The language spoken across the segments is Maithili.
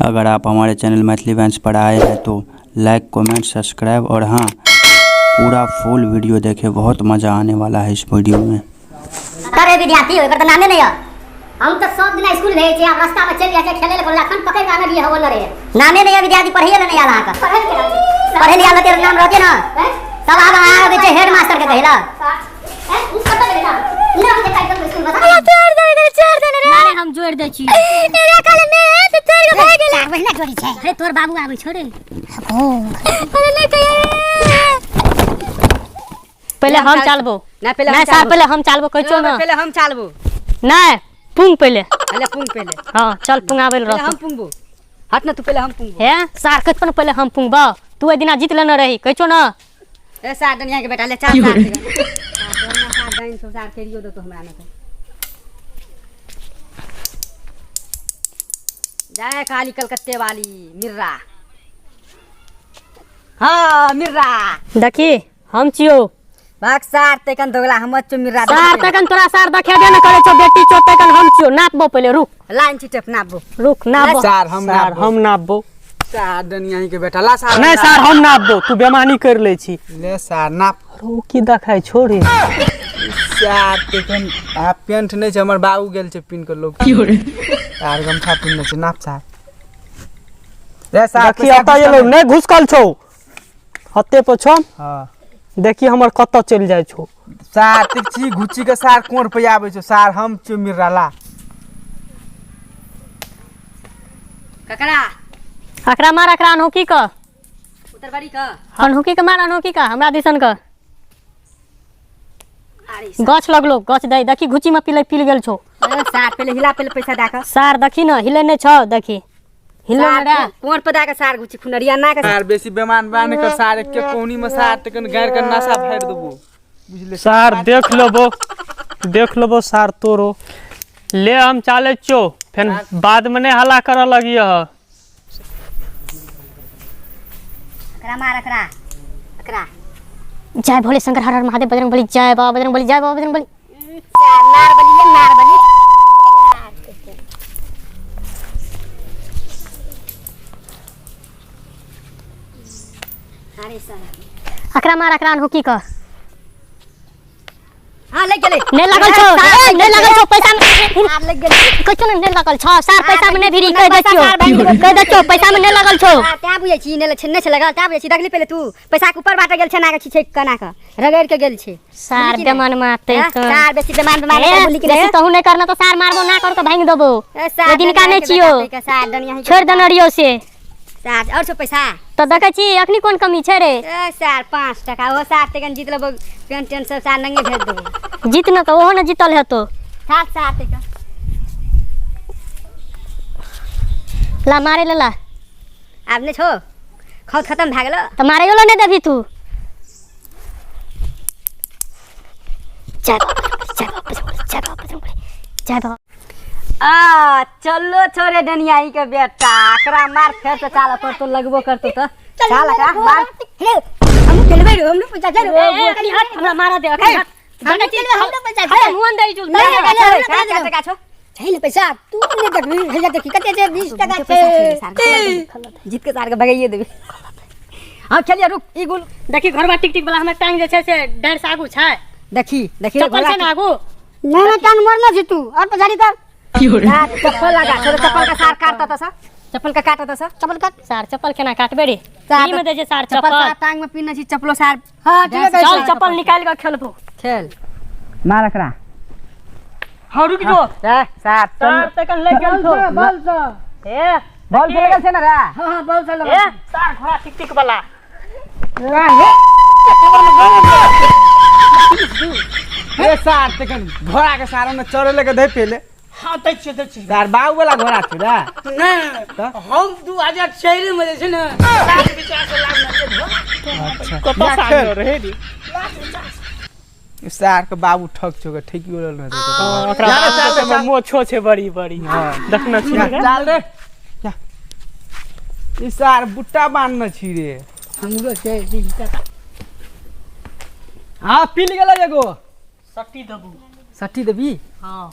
अगर आप हमारे चैनल मैथिली वंश पर आए हैं तो लाइक कमेंट सब्सक्राइब और हाँ पूरा फुल वीडियो देखें, बहुत मज़ा आने वाला है इस वीडियो में। करे विद्यार्थी हो, एकर त नामे नहीं है। हम तो सब दिन स्कूल भेजे छियै, आब रास्ता में चलि जाइ छै खेले लए, अखन पकड़ि कऽ आनलियै हवन रे। नामे नहीं है विद्यार्थी, पढ़ैए लए नहीं आयल अहाँके। पढ़ै लए आयल तेरे नाम रहते ना, सब आब अहाँ आबै छै हेड मास्टर के कहै लए। हम जोड़ दै छी। अरे तोर बाबू आबै छौ रे। पहिले हम चालबो। ना पहिले नहीं हम सार, चालबो। पहिले हम चालबो कहै छौ ना। पहिले हम चालबो। नहीं पुंग पहिले। पहिले पुंग पहिले। हाँ चल पुंगाबै लए पहिले हम रहतौ। पुंगबो। हट ना तू, पहिले हम पुंगबो। हे सार कहै छौ ना पहिले हम पुंगबो, तू ओहि दिना जीत लेने रही कहै छौ ना। ए सार दनिया के बेटा ले चल सार। सार दइन छौ सार करियो दो तो हमरा ना। जय काली कलकत्ते वाली मिर्रा। हाँ मिर्रा देखी हम छियो। भाग सार तकन दोगला हम छो मिर्रा। सार तकन तोरा सार देखेबे न करे छौ बेटी छौ तकन हम छियो। नापबो पहिले रुक। लाइन छी टेप नापबो। रुक नापबो। सार हम सार नापबो। हम नापबो। सार दनिया के बेटा ला सार। नहीं सार हम नापबो, तू बेमानी कर ले छी। ले सार नाप। अरे की देखाय छो रे। सार तकन आ पेंट नहीं छै, हमर बाबू गेल छै पिन के लोग। सार गमछा पिन्ने छै, नाप सार। रे सार देखी एतऽ एलौ नहीं घुसकल छौ, हत्ते पर छौ। हां देखी हमर कतऽ चलि जाइ छौ। सार तिकची घुची के सार कोन पे आबै छौ। सार हम छौ मिर्रा ला। ककरा अकरा मार, अकरा अनहोकी क। उत्तरबारी क। अनहोकी के मार, अनहोकी क हमरा दिसन क। गाछ लगलो गाछ दे देखी घुची में पिले पिल गेल छौ। सार पहिले हिला, पहिले पैसा दए क। सार देखी न हिले नै छौ, देखी हिले सार न रे। कोन पर दए क सार घुची खुनरिया ना के। सार बेसी बेमान बा नै कर सार, के कोनी में सार तकन गाड़ के नासा फाड़ देबो बुझले। सार देख लेबो, देख लेबो सार तोरो। ले हम चाले छो, फेन बाद में नै हल्ला करऽ लगिय। एकरा मार, एकरा एकरा। जय भोले शंकर हर हर महादेव बजरंग बली जय बाबा बजरंग बली जय बाबा बजरंग बली। नार बली ले, नार बली। अरे साला अकरा मार, अकरा अनहुकी क। हां लग गेलै। नै लागल छौ, नै लागल छौ पैसा में। सार लग गेलै। कहै छौ ने नै लागल छौ सार, पैसा में नै भिरी। कहि दै छियौ, कहि दै छियौ पैसा में नै लागल छौ। तैं बुझै छी नै छै लगल, तैं बुझै छी। देखली पहिले तू पैसा के ऊपर बाटे गेल छै ना के छै कना के रगड़ के गेल छै। सार बेमान मारते सार बेसी बेमान बेमान ए, बोली के बेसी तहु नै करना तो सार मारबो ना कर के भांग देबो। सार ओइ दिनका नै छियौ। सार दनिया छोड़ देने रहियौ से। सार और छौ पैसा तो देखै छी अखनी कोन कमी छै रे। ए सार 5 टका ओ सार तकन जीत लेबो, पेंट टेंट सब सार नंगे भेज देबो। जीत न त ओहो न जीतल हेतो। सार सार तकन ला मारे ले ला। आब नै छौ, खौत खत्म भए गेलो। त मारैयो ल नै देबही तू। जय बाबा जय बाबा जय बाबा जय बाबा। आ चलो छोरे डनियाई के बेटा, एकरा मार फेर से चाल पर तो लगबो करतो त चाल एकरा मार। हे हम खेलबै रे, हम पैसा दे रे। ए, कनी हट, हमरा मारा दे, अखनी हट। हम खेलबै, हम पैसा दे। अरे मुंह अंदर जुल। नहीं, नहीं, नहीं, नहीं, चार टका छौ। छै ने पैसा, तू ने देखबी, हे जा देखी कते छै, 20 टका छै। जीत के सार के भगाइए देबी। हां खेलिए रुक ई गुल। देखी घरवा टिक टिक वाला हमर टांग जे छै से डर से आगू छै। देखी देखी चप्पल छै ने आगू। ना ना टांग मरना छै तू और पछाड़ी कर। चप्पल लगा छोड़, चप्पल का सार काटता त सर, चप्पल का काटता सर। चप्पल काट। सार चप्पल केना काटबे रे? सार ई में दे छै सार चप्पल चप्पल। सार टांग में पिन्ने छी चप्पलो सार। हां ठीक है, चल चप्पल निकाल के खेलबो। खेल मार एकरा। हां रुक जो। रे सार सार तकन लग गेल छौ। बॉल से। ए बॉल से लगल छै ना रे। हां हां बॉल से लगल। ए सार घोड़ा टिक टिक वाला। ए सार तकन घोड़ा के सार में चढ़े लगे दे पहले। हां दै छियै, दै छियै। सार बाबू वाला घोड़ा छै रे। नै हम 2004 में जे छै ने 7.50 लाख छै घोड़ा। कत सार रहे रे। सार के बाबू ठक छौ के ठेकियो रहल रहतै त। ओकरा बाबू के मोछो छै बड़ी बड़ी। देखने छी जा, चल रे। जा। ई सार बुट्टा बान्हने छी रे। हमरो छै 20 टका। हां पिल गेलै एगो। सट्टी देबू। सट्टी देबी? हां।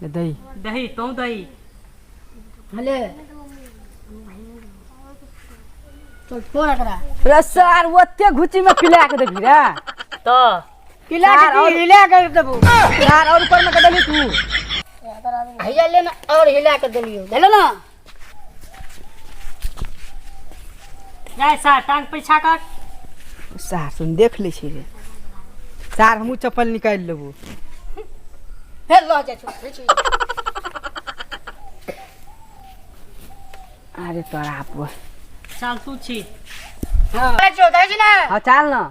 ले दही। दही तों दही। हले। चल छोड़ एकरा। रे सार ओते घुची में पिला के देखी रे। तो पिला के की हिला के देबो। सार और ऊपर में के देली तू। हैया ले ना और हिला के देलियो। देलो ना। जाय सार टांग पीछा कर। सार सुन देख ले छी रे। सार हमहू चप्पल निकालि लेबो। फेर ल जाइ छौ। अरे तोरा आप चल तू छी। हां छौ जाइ छी ना। हां चल ना।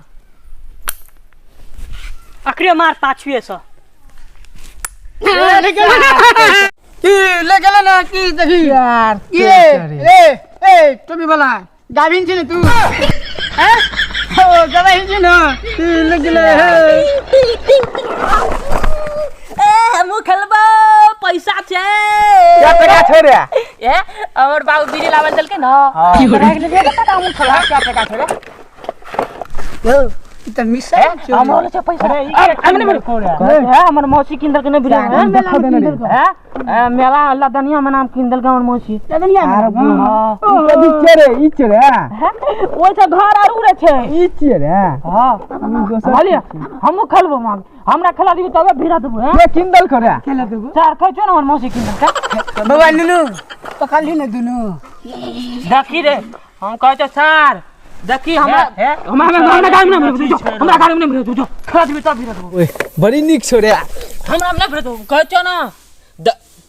अकरे मार पाछुए से। ले गेल की ले गेल ना की देखी यार। ये ए ए टोपी वाला गाभिन छी ने तू। हैं ओ गाभिन छी ना की ले गेल। ए हमू खेलबो पैसा छै। क्या टका छै रे? ए और बाबू बीड़ी लावल देलके ना। हां पता हमू खेला क्या टका छै रे? यो ई त मिसा छौ। हमरो ले छै पैसा। अरे नहीं है हमर मौसी किन देलके नहीं बुझल है मेला लदनिया में नाम किन देलके हमर मौसी लदनिया में। हां ई कथी छै रे? ई छै रे। ओइ से घर आर उड़े छै। ई छै रे। हां भलिया हमू खेलबो मांग हमरा खेला दियो तबे भिड़ा देबो। हैं के किन देलको रे? खेला देबो चार खाइ छौ न हमर मौसी किन देलके। बबा नुनु पकड़ली ने दुनु। देखी रे हम कहै छ सर देखी हमरा हमरा हमरा गाड़ी में नहीं भेजो, हमरा गाड़ी में नहीं भेजो, खेला दिबे तब भिड़ा देबो। ओए बड़ी नीक छौ रे। हमरा में नहीं भेजो कहै छौ ना।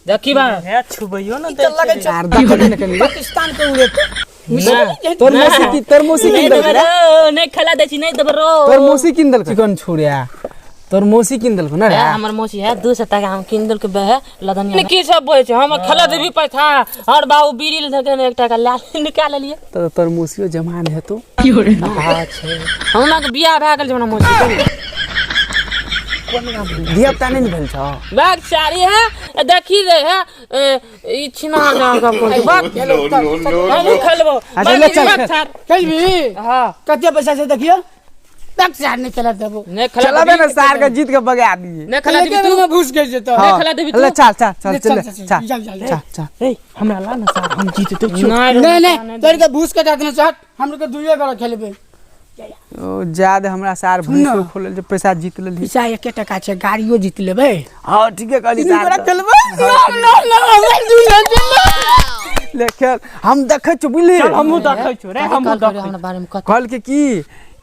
देखी बा हे छुबैयो न ई त लगै छौ यार देख ने कनी पाकिस्तान के उड़े तो। तोर मौसी की तोर मौसी किन देलको रे? नहीं खेला दै छी नहीं देबो रो। तोर मौसी किन देलको? चिकन छोड़िया तोर मौसी किन देलको ना रे? हमर मौसी है 200 टका हम किन देलको बे लदनिया की सब बोलै छै। हम खेला देबी पैसा और बाबू बीड़ी ले धके ने 1 टका ला निकाल लेलिए। त तोर मौसियो जमान हेतो। हां छै हमरा के बियाह भए गेल छै हमरा मौसी के। धिया पुता नहीं भेल छौ? बाग सारी है देखी रे है ई छिना गांव का कोन बाग हम खेलबो। अच्छा ले चल खेलबी। हां कते पैसा छै देखियो। तक सार नहीं चला देबो। नहीं खेला चलाबे ना सार के जीत के बगा दिए। नहीं खेला देबी तू में घुस गेल जेतो। नहीं खेला देबी तू। ले चल चल चल चल चल चल। ए हमरा ला ना सार हम जीतते छी। नहीं नहीं तोर के घुस के जात ना चाहत हम के दुइये गोरा खेलबे। ओ जादे हमरा सार भूख खोलल जे पैसा जीत लेली। पैसा 1 टका छै गाड़ियो जीत लेबै। हां ठीके कहली सार गोरा खेलबै। ना ना ना हमरा दुइये ले खेल हम देखै छु बुझली। चल हमहू देखै छु रे हमहू देखै। हमरा बारे में कहल के की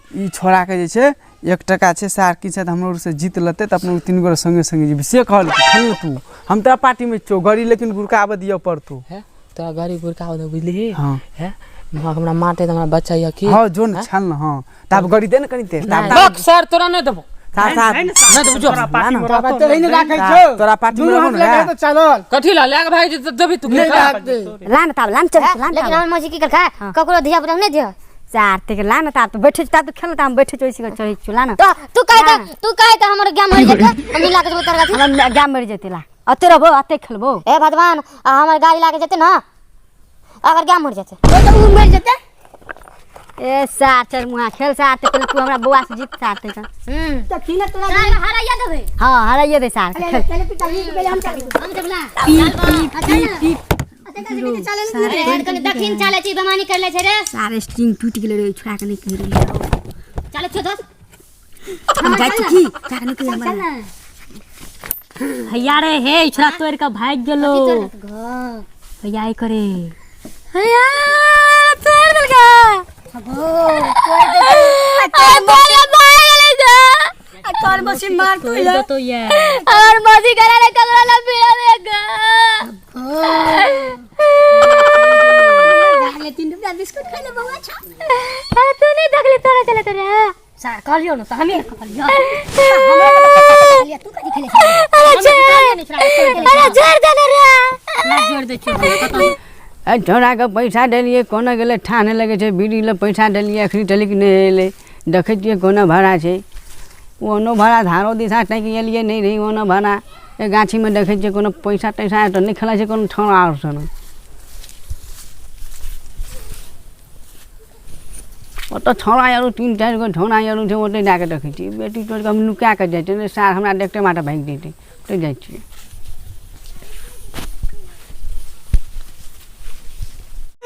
ई छोरा के जे छै 1 टका छै सार की छै त हमरो से जीत लेतै त अपनो तीन गोरा संगे संगे जेबी से कहल के खेल तू। हम तोरा पार्टी में छौ गाड़ी लेकिन गुरकाब दिय पड़तौ। है तोरा गाड़ी गुरकाब दे बुझली। हां है हमरा मारते त हमरा बचाइया की। हां जोन छल न। हां तब गाड़ी दे न कनी ते बक सर तोरा नहीं देबो। सार सार नहीं देबो जो तोरा पार्टी में बाबा तो नहीं राखै छौ। तोरा पार्टी में रहबो न त चलल कथी ला लए के भाग जेतै देबी तू। नहीं राखते लान ताब लान चल लान। लेकिन हमर मौसी की करखा ककरो धिया पुता नहीं दियो। सार ते लान ताब तो बैठे ताब तो खेल ताब बैठे चोइस के चढ़ै छु लान। तो तू कह के तू कह के हमर गाम मर जेतै हम ला के जेबो तोर गाछी। हमर गाम मर जेतै ला अते रहबो अते खेलबो। ए भगवान हमर गाड़ी लाके जेतै ना अगर गाम मर जेतै तो उ मर जेतै। ए सार चल मुहा खेल सार ते पहले तू हमरा बौआ से जीत सार ते। हम त खिना तोरा हराइया देबै। हां हराइया दे सार खेल। चल पिताजी के पहले हम चल हम जबला चल चल दक्षिण चले छी बेमानी कर ले छै रे। सारे स्ट्रिंग टूट गेलै रे छोड़ा के नहीं कहि रे। चले छो दोस्त हम जाइ छी की छोड़ा के नहीं कहि हमरा। हैया रे हे छोड़ा तोड़ के भाग गेलो। हैया ई करे हैया तोड़ देलका अबो तोड़ दे आ बोल भाग गेलै जा आ तोर मौसी मार तू तोड़ तो ये और मौसी करा रे ककरा ला पीड़ा देगा। ले 3 रुपया बिस्कुट खा ले बउआ छा। अरे तू नहीं देखली तोरा चले तोरा सार कहलियो न त हमे कहलियो। हमरा तू कथि खेले अरे अरे जोर दे रे ना जोर दे छो। ए छोरा के पैसा देलिए कोना गेलै ठाने लगे छै बीड़ी ले पैसा देलिए अखनी तलिक नहि एलै। देखै छियै कोना भाड़ा छै ओनो भाड़ा धारो दिशा टकि एलियै नहि रही ओनो भाड़ा। ए गाछीमे देखै छियै कोनो पैसा तैसा तऽ नहि खेलाइ छै कोनो छौड़ा आर सन। ओतऽ छौड़ा आरू 3 4 गो छौड़ा आरू छै ओतऽ जाके देखै छियै। बेटी तोड़ि कऽ हम नुका कऽ जाइ छियै सार हमरा देखते मात्र भागि जैतै ओतऽ जाइ छियै।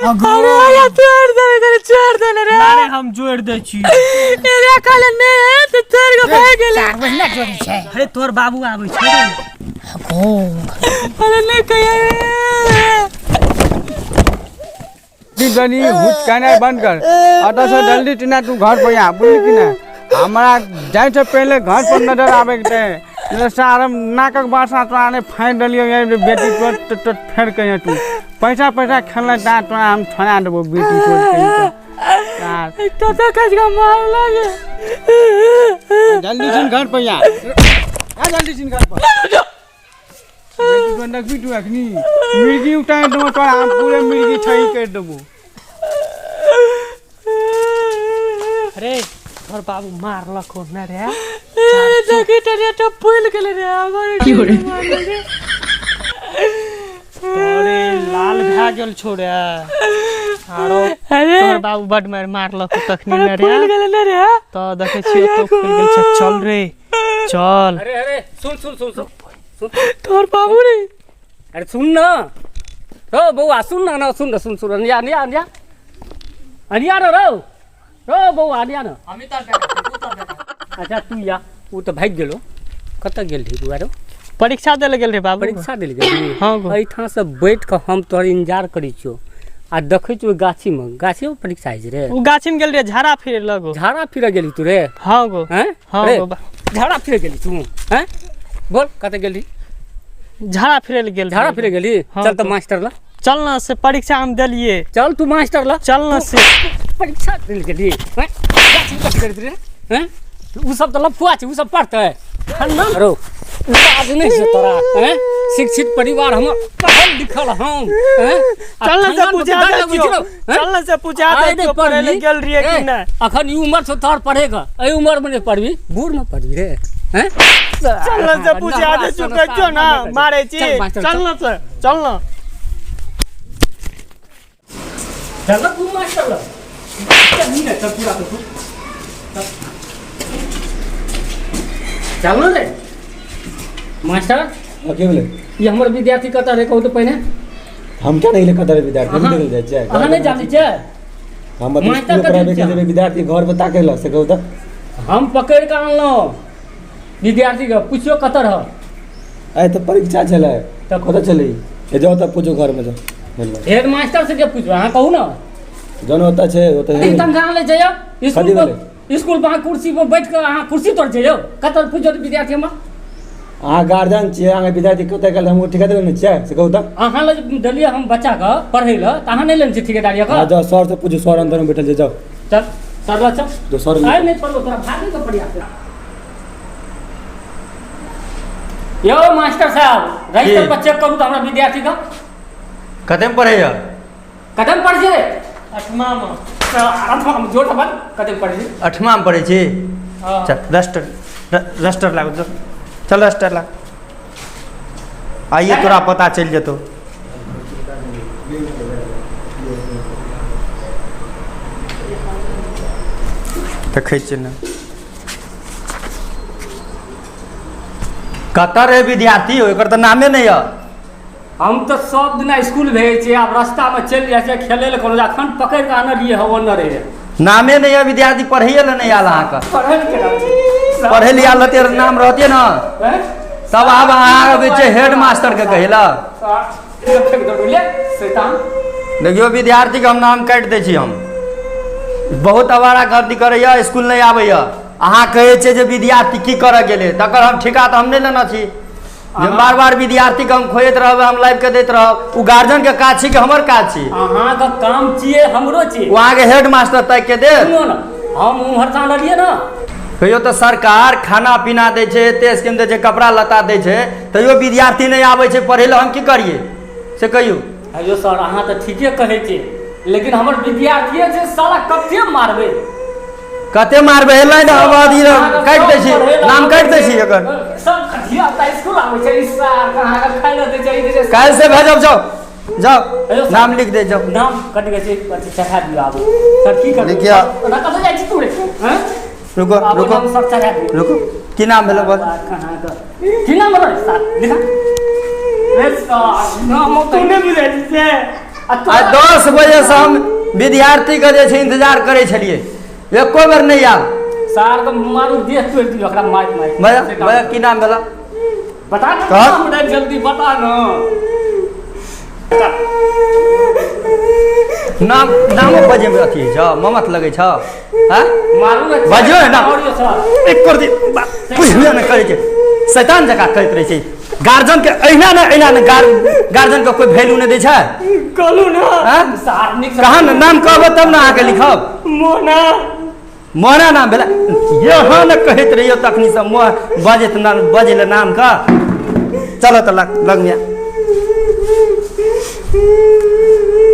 अरे आया तोड़ दे करे छोड़ दे रे। अरे हम जोड़ दे छी। रे काले ने त तोड़ के भाग गेलै। चार महीना जोड़ी छै। अरे तोर बाबू आबै छै रे। अरे नहीं कहिया बनी हुच कहनाइ बंद कर, अतः से जल्दी टीना तू घर पर आ, बुझली कि ना? हमरा जाइ से पहले घर पर नजर आबे के छै। सारम नाकक बासा तोरा ने फाड़ि देलियौ, बेटी तोर तोर फेर कहिया तू पैसा पैसा खेलना ता तोरा हम छोड़ा देबो बेटी तोर के। तोता कस का मार लागे। जल्दी सुन घर पर आ, आ जल्दी सुन घर पर। बेटी को देखबी तू अखनी मिर्गी उठाए देबो तोरा, हम पूरे मिर्गी छही कर देबो। अरे तोर बाबू मारलक हो ना रे? अरे देखी तरिया तो फूल गेलै रे हमर। अरे लाल भए गेल छौ रे। आरो अरे तोर बाबू बड मार मारलक तखनी ना रे? फूल गेलै ना रे। त देखै छियै तो फूल गेल छै। चल रे चल। अरे अरे सुन सुन सुन सुन तोर बाबू रे। अरे सुन ना रो बौआ, सुन ना ना सुन ना सुन सुन अनिया अनिया अनिया अनिया रो रो रो बौआ अनिया ना। अच्छा तू या उ त भागि गेलो। कतऽ गेल रही बौआ रो? परीक्षा दे गेल रे बाबू। परीक्षा दे गेल? हाँ गो। एहिठाम से बैठ के हम तोहर इंतजार करै छियौ आ देखै छियौ गाछी में, गाछी में परीक्षा होइ छै रे। उ गाछी में गेल रे झाड़ा फिरे लगो। झाड़ा फिरे गेली तू रे? हाँ गो। हैं? हाँ रे, गो। झाड़ा फिरे गेली तू? हैं बोल कतऽ गेली? झाड़ा फिरे गेल। झाड़ा फिरे गेली? हाँ चल त गो। मास्टर ला चल ना से परीक्षा हम देलिए। चल तू मास्टर ला। चल ना से परीक्षा देल गेली? हैं गाछी में कथी करैत रे? हैं उ सब त लफुआ छै, उ सब पढ़तै? रो लाज नहि छै तोरा? हैं शिक्षित परिवार हम, पढ़ल लिखल हम। हैं चल ना से पूछा दे छियौ। चल ना से पूछा दे छियौ पढ़ै ले गेल रहियै कि नहि। अखन ई उम्र छौ तोहर पढ़े के, एहि उम्र में नहि पढ़बी बूढ़ में पढ़बी रे। हैं चल ना से पूछा दे छियौ, कहै छियौ ना मारै छी। चल ना से चल ना। चल ना तू मास्टर लग। चल नी ने चल पूरा तो तू चल ना रे मास्टर। की भेलै? ई हमर विद्यार्थी कतऽ रे कहू तऽ पहिने। हम क्या नहीं कतऽ रे विद्यार्थी? हम देखल जाइ छियै। अहाँ नहि जानै छियै? हम मास्टर स्कूल कतऽ पढ़ाबै के छियै? जेबै विद्यार्थी घर पर ताकै लए से कहू तऽ। हम पकड़ि कऽ अनलहुँ विद्यार्थी के, पुछियौ कतऽ रह। आइ तऽ परीक्षा छलै तऽ कतऽ छलै? ए जाउ तऽ पूछू घर में जाउ। हेड मास्टर से के पुछबै अहाँ कहू ना। जन ओतऽ छै ओतऽ ई तनख्वाह लै छै यौ स्कूल कथी पर, भेलै? स्कूल पर अहाँ कुर्सी पर बैठ कऽ अहाँ कुर्सी तोड़ छै यौ। कतऽ पुछियौ तऽ विद्यार्थी हमर। अहाँ गार्जियन छियै, अहाँके विद्यार्थी कतऽ गेल हम ठेकेदार नहि छियै से कहू तऽ। अहाँ लग देलियै हम बच्चा के पढ़ै लए तऽ अहाँ नहि लेने छियै ठेकेदारी अहाँ एकर? जाउ सर से पूछू, सर अंदर में बैठल छै जाउ। चल सर लग चल। जो सर आइ नहि पढ़बो तोरा भागे के प्रयास। यौ मास्टर साहब रजिस्टर पर चेक करू तऽ हमरा विद्यार्थी के। कते में पढ़ैया? कते में पढ़ै छै रे? आठमा में। आठमा में जोर से बाज, कते में पढ़ै छै? आठमा में पढ़ै छी? हाँ। चल रजिस्टर रजिस्टर लागू जो। चल रजिस्टर लाग। आइए तोरा पता चलि जेतौ। देखै छियै ने कतऽ रे विद्यार्थी हो, एकर तऽ नामे नहि यऽ। हम तऽ सब दिना स्कूल भेजै छियै, आब रास्ता में चलि जाइ छै खेलै लए कोनो, अखन पकड़ि कऽ आनलियै हँ ओनर रे। नामे नहि यऽ विद्यार्थी, पढ़ैए लए नहि आयल अहाँके। पढ़ै लए केना छै? पढ़ै लए आयल रहतै नाम रहतै ने। हैं? तब आब अहाँ अबै छियै हेड मास्टर के कहै लए। फेंक दू ले शैतान। देखियौ विद्यार्थीके हम नाम काटि दै छी। हम बहुत आवारा गर्दी करैया, स्कूल नहि आबैया। अहाँ कहै छियै जे विद्यार्थी की करऽ गेलै, तकर हम ठेका तऽ हम नहि लेने छी जे बार बार विद्यार्थीके हम खोजैत रहबै, हम लाबि कऽ दैत रहब। ओ गार्जियनके काज छी कि हमर काज छी? अहाँके काम छियै, हमरो छियै। ओ अहाँके हेड मास्टर ताकि के देत। सुनियौ ने, हम उम्हर से आनलियै ने। कहियो तऽ सरकार खाना पीना दै छै, एते स्कीम दै छै, कपड़ा लत्ता दै छै, तैयो विद्यार्थी नहि आबै छै पढ़ै लए, हम की करियै से कहियौ। अयो सर अहाँ तऽ ठीके कहै छियै, लेकिन हमर विद्यार्थीए छै साला कते मारबै। कते मारबै? एलै ने आबादी काटि दै छी, नाम काटि दै छी एकर। सब खटिया तऽ स्कूल आबै छै, ई सार अहाँके खाइ लए दै छै, ई दै छै। काल्हि से भेजब, जाउ जाउ नाम लिख दे जाउ। नाम कटि गेल छै, अथी चढ़ा दियौ आब। सर की करबै? लिखिया। ओना कतऽ जाइ छी तू रे? हैं? रुको आबो रुको नाम सर चढ़ा दियौ। रुको, की नाम भेलो बोल? की नाम भेलो सर? लिखा। रे सर नाम तू नहि बुझै छी से? आ 10 बजे से हम विद्यार्थी के जे छै इंतजार करै छलियै, एको बेर नहि आयल। सार के मारू, देह तोड़ि दियौ ओकरा मारि मारि। भैया भैया, की नाम भेला? बता ना। कह। हमरा जल्दी बता ना। नाम नामो बजे में अथी छ, ममत लगै छ, हैं? मारू ने। बजियौ ने। Mario sir. एक कर दे, बुझबे नहि करै छै, शैतान जकाँ करैत रहै छै। गार्जियन के अहिना ने अहिना ने, गार्जियन के कोइ वैल्यू नहि दै छै। कहलू ना। हैं? सार नीक से। कहाँ ने नाम कहबो तब ने अहाँके लिखब। मोना। मोहना नाम भेलै। यहाँ ने कहैत रहियौ तखनी से मोह बजैत नाम बजै लए नाम का। चलो तऽ लग लगमे।